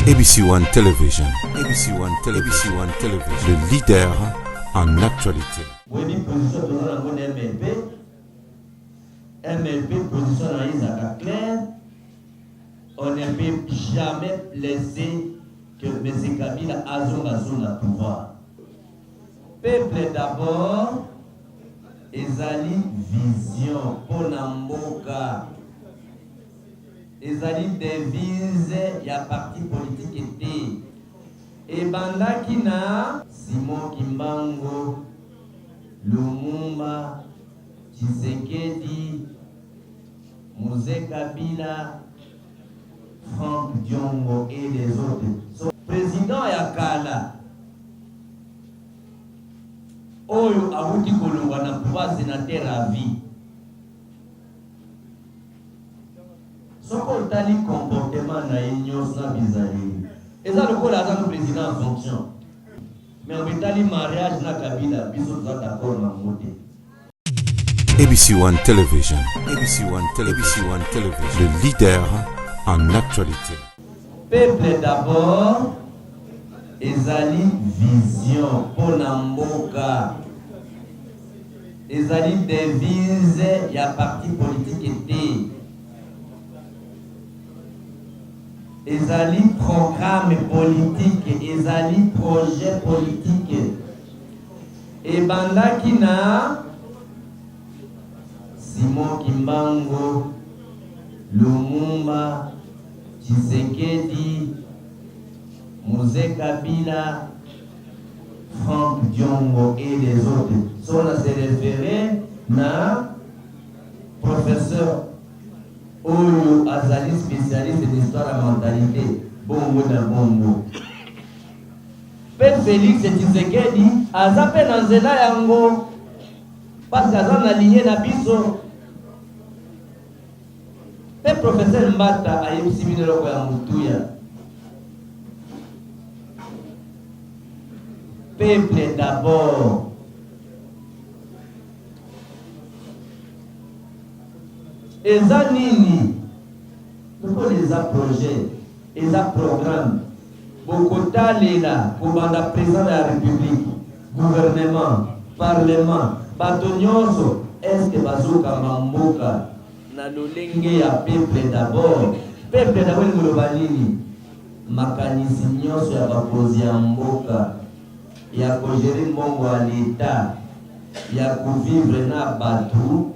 ABC One Television, ABC One Television, ABC One Television, le leader en actualité. Boyebi position toza nango na MLP. MLP position na ye ezalaka claire. On ne peut jamais laisser que M. Kabila azonga so na pouvoir. Peuple d'abord ezali vision mpo na mboka. Ezali devise ya parti politique te. Ebandaki na Simon Kimbangu, Lumumba, Tshisekedi, Mzee Kabila, Franck Diongo et les autres. So, president ya kala oyo awuti kolongwa na pouvoir senateur à vie. Soki otali comportement na ye nyonso na bizaleli eza lokola aza no president en fonction. Mais obetali mariage na Kabila biso toza d'accord na yango te. ABC One Television, ABC One Television, ABC One Television, le leader en actualité. Peuple d'abord ezali vision mpo na mboka. Ezali devise ya parti politique te. Ezali programme politique, ezali projet politique. Ebandaki na Simon Kimbangu, Lumumba, Tshisekedi, Mzee Kabila, Franck Diongo et les autres. So na se referer na professeur oyo azali spécialiste d'histoire ya mentalité bongo na bongo. Pe Felix Tshisekedi aza pe na nzela yango parce que aza na ligne na biso. Pe professeur Mbata ayebisi bino eloko ya motuya. Peuple d'abord. Eza nini? Lokola eza projet, eza programme, bokotalela kobanda president de la republique, gouvernement, parlement, bato nyonso, est-ce que bazokamba mboka na lolenge ya peuple d'abord? Peuple d'abord elingi koloba nini? Makanisi nyonso ya bakonzi ya mboka ya kogere mbongo ya l'etat, ya kovivre na bato,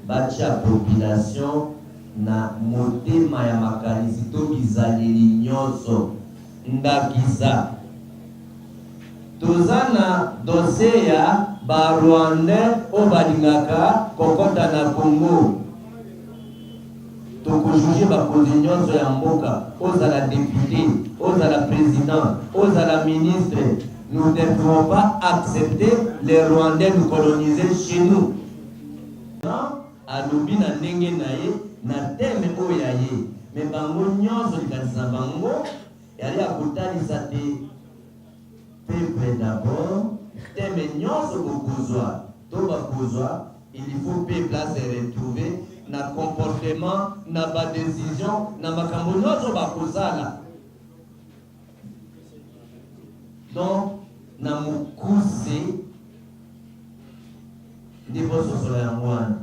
batia population na motema ya makanisi to bizaleli nyonso. Ndakisa, toza na dossier ya ba Rwandais oyo balingaka kokota na Congo. Toko juger bakonzi nyonso ya mboka, ozala depute, ozala president, ozala ministre, nous ne pouvons pas accepter les Rwandais nous coloniser chez nous. Alobi na ndenge na ye na thème oyo ya ye, mais bango nionso likanisi na bango eyali ya kotalisa te peuple d'abord, thème nionso bokozua to bakozua, il faut peuple a se retrouver na comportement, na ba decisions, na makambo nionso bakosala. Donc na mokuse nde bososola yango wana.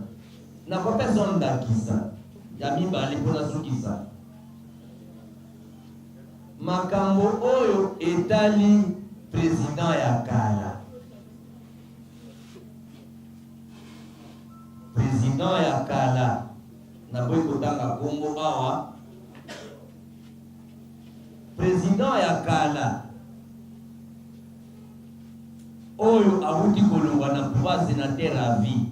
Nakopesa yo ndakisa ya mibale mpo nasukisa. Makambo oyo etali president ya kala. President ya kala, naboyi kotanga kombo awa. President ya kala oyo awuti kolongwa na pouvoir senateur à vie.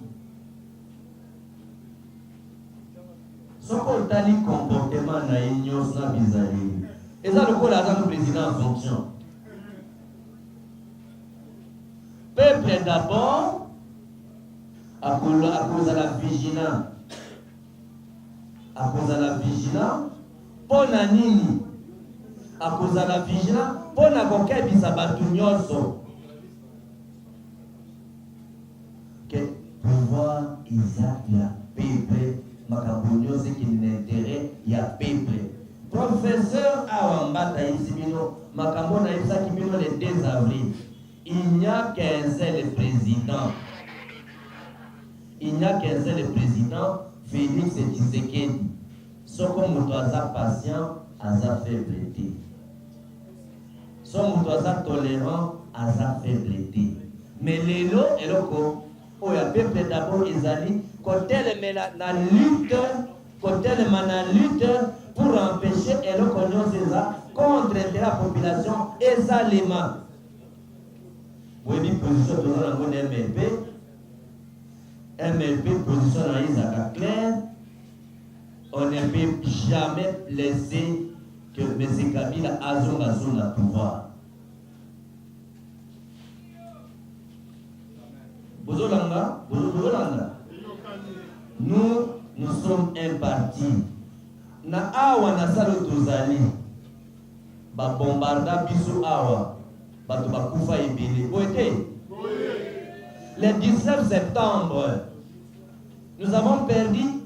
Soki otali comportement na ye nyonso na bizaleli eza lokola aza no president en fonction. Peuple d'abord akozala vigilant. Akozala vigilant mpo na nini? Akozala vigilant mpo na kokebisa bato nyonso que pouvoir eza ya peuple, makambo nyonso ekende na interet ya peuple. Professeur awa Mbata ayebisi bino makambo nayebisaki bino le 2 avril. Il n'y a qu'un seul président. Il n'y a qu'un seul président, Félix Tshisekedi. Soko moto aza patient, aza faible te. So moto aza tolérant, aza faible te. Mais lelo eloko oyo ya peuple d'abord ezali kotelemela na lutte, kotelema na lutte pour empêcher eloko nyonso eza contre intérêt ya population esalema. Boyebi position toza nango na MLP. MLP position na ye ezalaka claire. On ne peut jamais laisser que M. Kabila azonga zonga pouvoir. Bozolanga, bozolanda. Nous, nous sommes un parti. Na awa na salo tozali ba bombarda biso awa bato bakufa ebele boye te. Le 19 septembre, nous avons perdu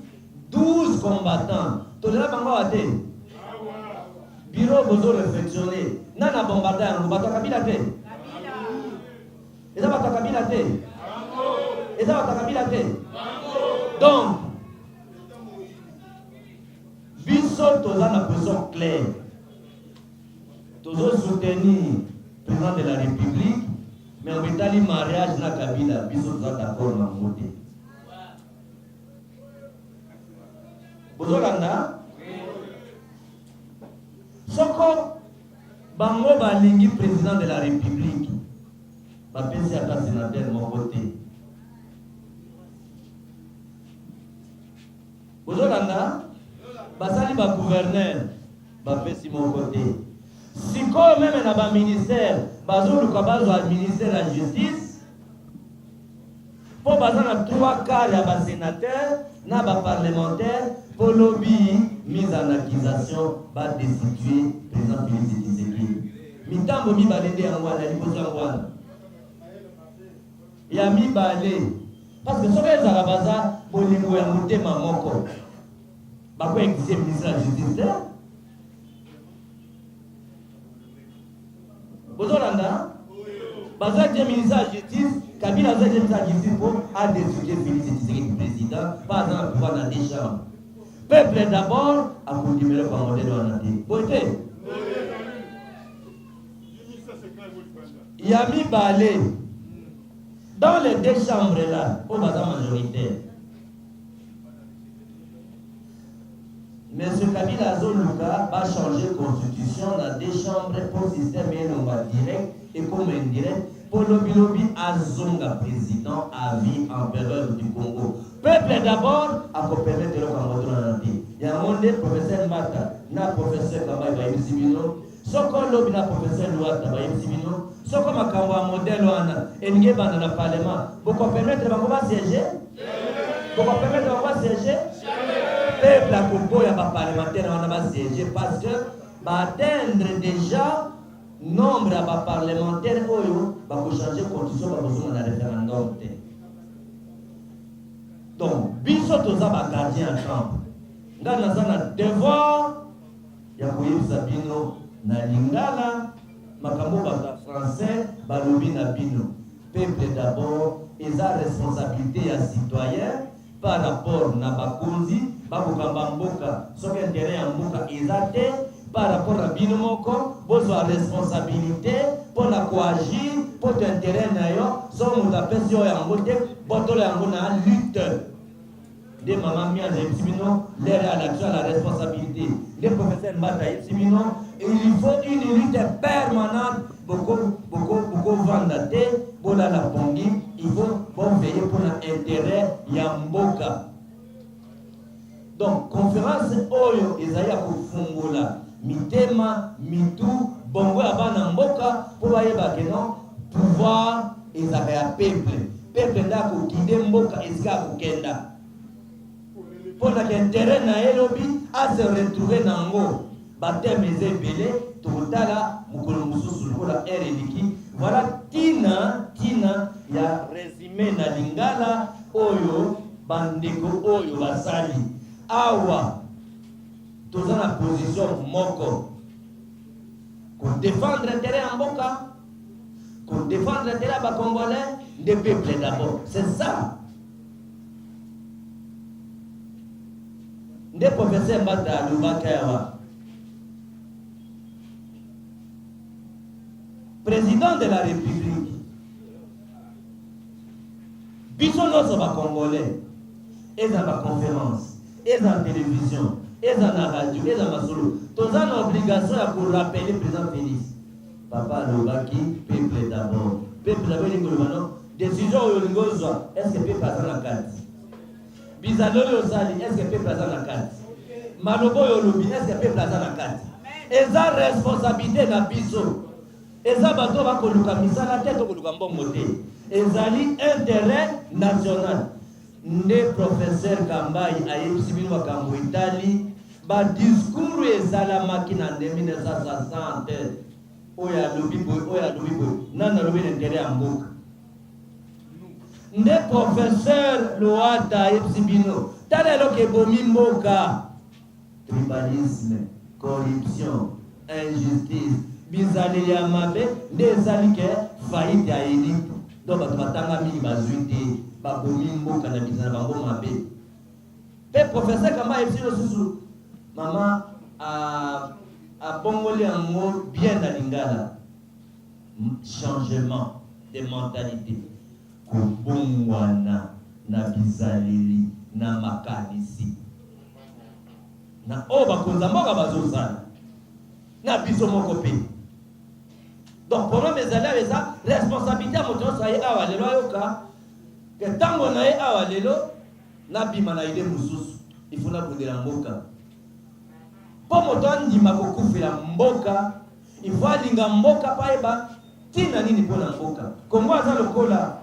12 combattants. Tolela bango awa te. Bureau bozo réflexionner. Nana bombarda yango bato ya Kabila te. Eza bato ya Kabila te. Eza bato ya Kabila te. Donc biso toza na position claire. Tozo soutenir président de la République, mais on etali mariage na Kabila, biso toza d'accord na yango te. Bozolanda? Soko bango balingi président de la République, bapesi ata sénateur moko te. Bozolanda? Basali ba gouverneur, bapesi moko te. Sikoyo meme na ba ministère bazoluka bazwa ministère ya justice mpo baza na 3 quart ya ba sénateur na ba parlementaire mpo lobi mise en accusation ba destituer président Félix Tshisekedi. Mitambo mibale nde yango wana, liboso yango wana ya mibale, parce que soki ezalaka baza bolingo ya motema moko bako exiger ministre ya justice te. Bozolanda? Baza je ministre ya justice, Kabila aza je ministre ya justice mpo adestituer Félix Tshisekedi président, mpo aza na pouvoir na deux chambres. Peuple d'abord akondimela kwa modèle wana te. Boye te? Ya mibale, dans les deux chambres là, oyo baza majoritaire, Monsieur Kabila azoluka ba changer constitution na deux chambres po système elongwa direct ekoma indirect po lobi lobi azonga président à vie empereur du Congo. Peuple d'abord ako permettre eloko yango tolanda te. Yango nde professeur Mbata na professeur Kambayi bayebisi bino, soko lobi na professeur Luata bayebisi bino, soko makambo ya modèle wana elingi ebanda na parlement, boko permettre bango ba siéger? Boko permettre bango ba siéger? Peuple akoboya ba parlementaire wana ba siéger parce que ba atteindre déjà nombre ya ba parlementaire oyo bako changer constitution, bakozonga na référendum te. Donc biso toza ba gardien ya temple. Nga naza na devoir ya koyebisa bino na lingala makambo bato ya français balobi na bino. Peuple d'abord eza responsabilité ya citoyen par rapport na bakonzi bakokamba mboka. Soki intérêt ya mboka eza te par rapport na bino moko, bozwa responsabilité mpo na koagir mpo to intérêt na yo. Soki moto apesi yo yango te, botola yango na lutte. Nde mama Mianza ayebisi bino l'heure à l'action, à la responsabilité. Nde professeur Mbata ayebisi bino il faut une lutte permanente. Boko boko bokovanda te, bolala pongi, il faut boveiller mpona intérêt ya mboka. Donc conférence oyo ezali ya kofungola mitema, mitu, bongo ya bana mboka mpo bayeba ke non, pouvoir ezalaka ya peuple. Peuple nde akokinde mboka esika ya kokenda mpo na intérêt na ye lobi a se retrouver nango. Bateme eza ebele, tokotala mokolo mosusu lokola heure eliki. Voilà tina tina ya résumé na lingala oyo bandeko oyo basali awa. Toza na position moko. Ko défendre intérêt ya mboka, ko défendre intérêt ya ba Congolais, nde peuple d'abord. C'est ça. Nde professeur Mbata alobaki awa. Président de la République, biso nyonso ba Congolais, eza ba conférence, eza télévision, eza na radio, eza masolo, toza na obligation ya korappeler président Félix. Papa alobaki peuple d'abord. Peuple d'abord elingi koloba no décision oyo olingi ozwa, est ce que peuple aza na kati? Bizali oyo osali, est ce que peuple aza na kati? Maloba oyo olobi, est ce que peuple aza na kati? Eza responsabilité na biso. Eza bato bakoluka misala te to koluka mbongo te. Ezali intérêt national. Nde professeur Kambayi ayebisi bino makambo etali ba discours esalamaki na 1960 oyo alobi boye, oyo alobi boye, nani alobi na intérêt ya mboka. Nde professeur Loata ayebisi bino, tala eloko ebomi mboka: tribalisme, corruption, injustice, bizaleli ya mabe nde esali ke faillite ya élite. Donc bato batanga mingi bazwi te, babomi mboka na bizala bango mabe. Mpe professeur Kamba ayebisi lisusu, mama abongoli yango bien na lingala, changement de mentalité, kobongwana na bizaleli na makanisi na oyo bakonza mboka bazosala na biso moko mpe. Donc problème ezali awa, eza responsabilité ya moto nyonso aye awa lelo ayoka ke ntango na ye awa lelo nabima na idée mosusu, il faut nabundela mboka. Mpo moto andima kokufela mboka, il faut alinga mboka mpo ayeba ntina nini mpo na mboka. Kongo aza lokola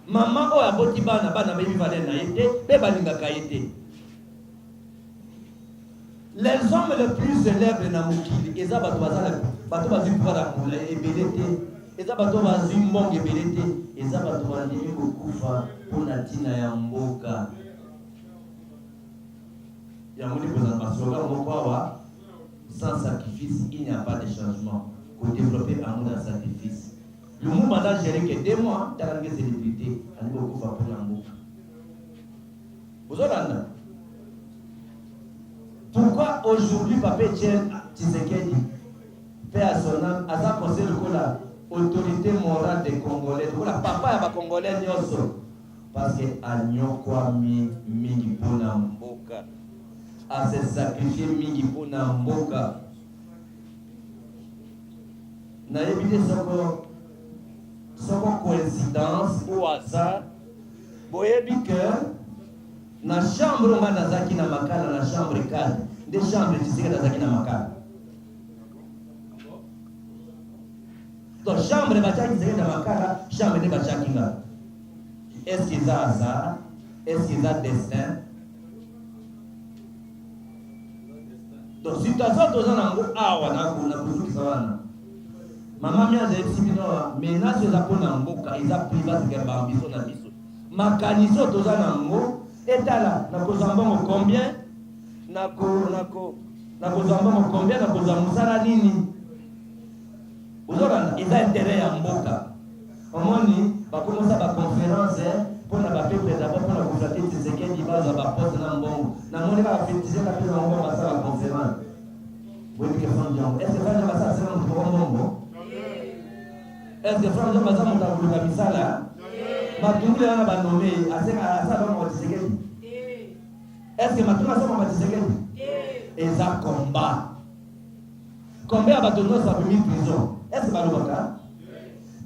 mama oyo aboti bana, bana bayebi valeur na ye te mpe balingaka ye te. Les hommes les plus célèbres na mokili eza bato baza bato bazwi pouvoir ya mbula ebele te, eza bato bazwi mbongo ebele te, eza bato bandimi kokufa mpona ntina ya mboka. Yango nde kozala baslogan moko awa: sans sacrifice il n'y a pas de changement. Kodévelopper amour ya sacrifice. Lumumba n'a géré que 2 mois, tala ndenge célébrité alingi kokufa mpona mboka. Bozolanda pourquoi aujourd'hui papa Etienne Tshisekedi, paix à son âme, aza conseil lokola autorité morale des Congolais, lokola papa ya bacongolais nyonso? Parce que anyokwami mingi mpona mboka, ase sacrifié mingi mpona mboka. Nayebi te soko coïncidence ou hasard, boyebi ke na chambre oyo nga nazalaki na Makala, na chambre 4, nde chambre Tshisekedi azalaki na Makala. Donc chambre batiaki Tshisekedi na Makala, chambre nde batiaki nga. Est ce que eza hasard? Est ce que eza destin? Donc situation toza nango awa, na kozukisa wana, mama mi azayebisi bino awa, menace eza mpona mboka, eza private ke baambition na biso, makanisi oyo toza nango etala nakozwa mbongo combien, nakozwa mbongo combien, nakozwa mosala nini. Ozolanda, eza intérêt ya mboka. Omoni bakomisa baconférence mpona bapeuple d'abord, mpona kozwa te Tshisekedi, bazwa baposte na mbongo. Namoni kaka Tshisekedi apesa bango, basala conférence. Boyebi ke Franck Diongo, est ce que Franck Diongo asala sena moto moko mbongo? Est ce que Franck Diongo aza moto akoluka misala? Matungulu wana banome, asala bango Tshisekedi? Est ce que Matungulu asala bango Tshisekedi? Eza combat. Combien ya bato nyonso babimi prison, est ce que balobaka?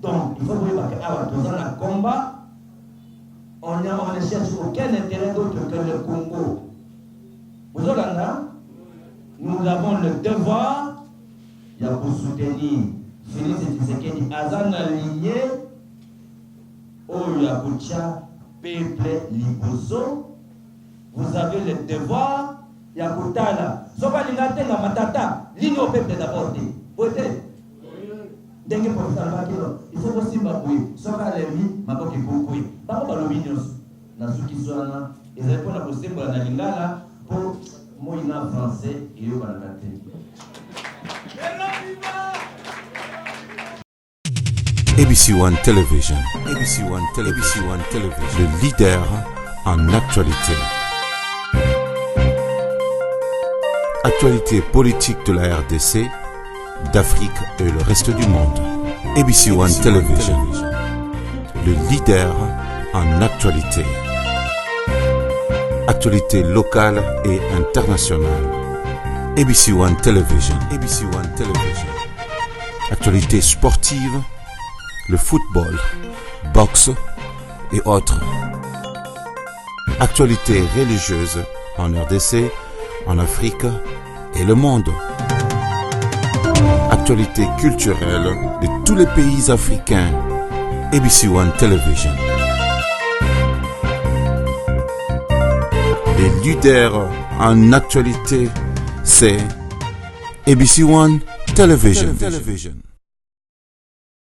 Donc il faut boyebaka awa toza na combat. On ne cherche aucun intérêt d'autre que le Congo. Bozolanda, nous avons le devoir ya kosoutenir Félix Tshisekedi. Aza na ligne oyo ya kotia peuple liboso. Vous avez le devoir ya kotala soki alinga atengama tata ligne au peuple d'abord te, boye te? Ndenge professeur alobaki no, il faut kosimba boye, soki alembi maboko ekokwei. Bango balobi nyonso. Nasukisi wana, ezali mpona kosembola na lingala mpo. Moi na français eyokanaka te. ABC One Television, ABC One Television, ABC One Television, le leader en actualité. Actualité politique de la RDC, d'Afrique et le reste du monde. ABC One Television, le leader en actualité. Actualité locale et internationale. ABC One Television, ABC One Television. Actualité sportive, le football, boxe et autres. Actualité religieuse en RDC, en Afrique et le monde. Actualité culturelle de tous les pays africains. ABC One Television. Les leaders en actualité, c'est ABC One Television. Television.